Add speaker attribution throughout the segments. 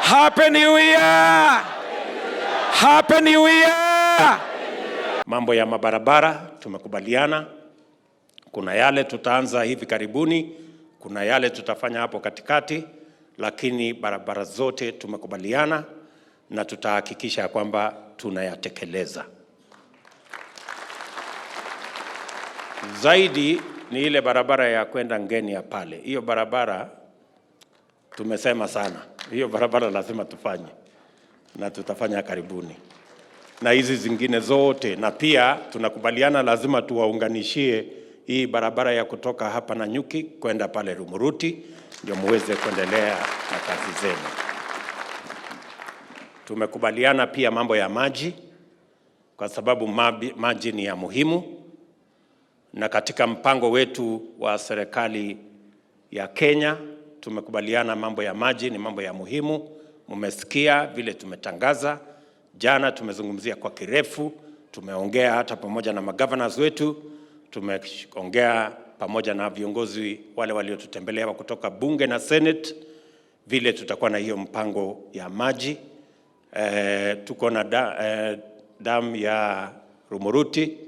Speaker 1: Happy New Year! Happy New Year! Mambo ya mabarabara tumekubaliana, kuna yale tutaanza hivi karibuni, kuna yale tutafanya hapo katikati, lakini barabara zote tumekubaliana na tutahakikisha kwamba tunayatekeleza. Zaidi ni ile barabara ya kwenda Ngenia pale, hiyo barabara tumesema sana, hiyo barabara lazima tufanye na tutafanya karibuni, na hizi zingine zote. Na pia tunakubaliana lazima tuwaunganishie hii barabara ya kutoka hapa Nanyuki kwenda pale Rumuruti, ndio muweze kuendelea na kazi zenu. Tumekubaliana pia mambo ya maji, kwa sababu maji ni ya muhimu, na katika mpango wetu wa serikali ya Kenya tumekubaliana mambo ya maji ni mambo ya muhimu. Mmesikia vile tumetangaza jana, tumezungumzia kwa kirefu, tumeongea hata pamoja na magovernors wetu, tumeongea pamoja na viongozi wale waliotutembelea kutoka bunge na senate, vile tutakuwa na hiyo mpango ya maji. Tuko na damu ya Rumuruti,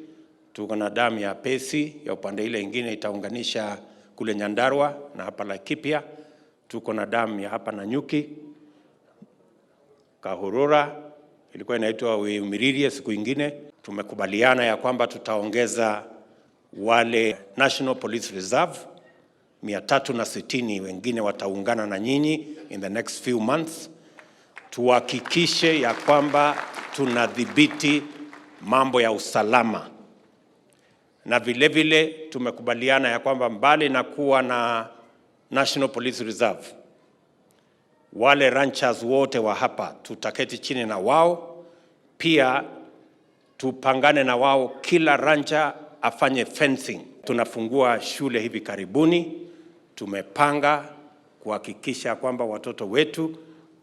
Speaker 1: tuko na damu ya Pesi ya upande ile ingine itaunganisha kule Nyandarua na hapa Laikipia. Tuko na damu ya hapa Nanyuki, Kahurura ilikuwa inaitwa Wimiririe siku ingine. Tumekubaliana ya kwamba tutaongeza wale National Police Reserve 360, wengine wataungana na nyinyi in the next few months, tuhakikishe ya kwamba tunadhibiti mambo ya usalama na vile vile tumekubaliana ya kwamba mbali na kuwa na National Police Reserve, wale ranchers wote wa hapa tutaketi chini na wao pia, tupangane na wao, kila rancher afanye fencing. Tunafungua shule hivi karibuni, tumepanga kuhakikisha kwamba watoto wetu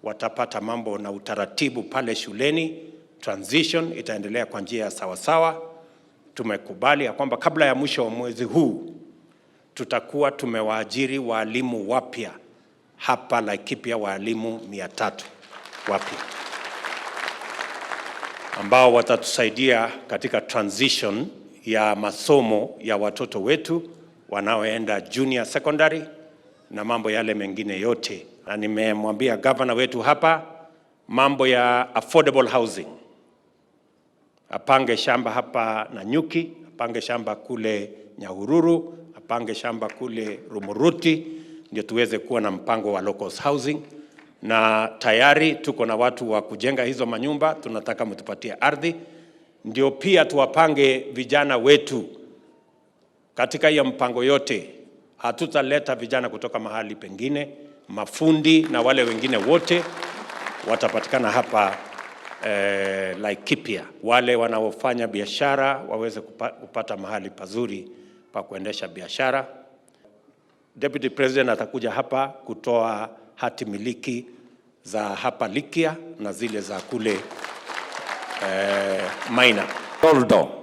Speaker 1: watapata mambo na utaratibu pale shuleni. Transition itaendelea kwa njia ya sawasawa. Tumekubali ya kwamba kabla ya mwisho wa mwezi huu tutakuwa tumewaajiri waalimu wapya hapa Laikipia, waalimu 300 wapya ambao watatusaidia katika transition ya masomo ya watoto wetu wanaoenda junior secondary na mambo yale mengine yote. Na nimemwambia gavana wetu hapa mambo ya affordable housing, apange shamba hapa Nanyuki, apange shamba kule Nyahururu, apange shamba kule Rumuruti, ndio tuweze kuwa na mpango wa local housing. Na tayari tuko na watu wa kujenga hizo manyumba, tunataka mtupatie ardhi, ndio pia tuwapange vijana wetu katika hiyo mpango yote. Hatutaleta vijana kutoka mahali pengine, mafundi na wale wengine wote watapatikana hapa Laikipia. Wale wanaofanya biashara waweze kupata mahali pazuri pa kuendesha biashara. Deputy President atakuja hapa kutoa hati miliki za hapa Likia na zile za kule Maina.
Speaker 2: Toldo.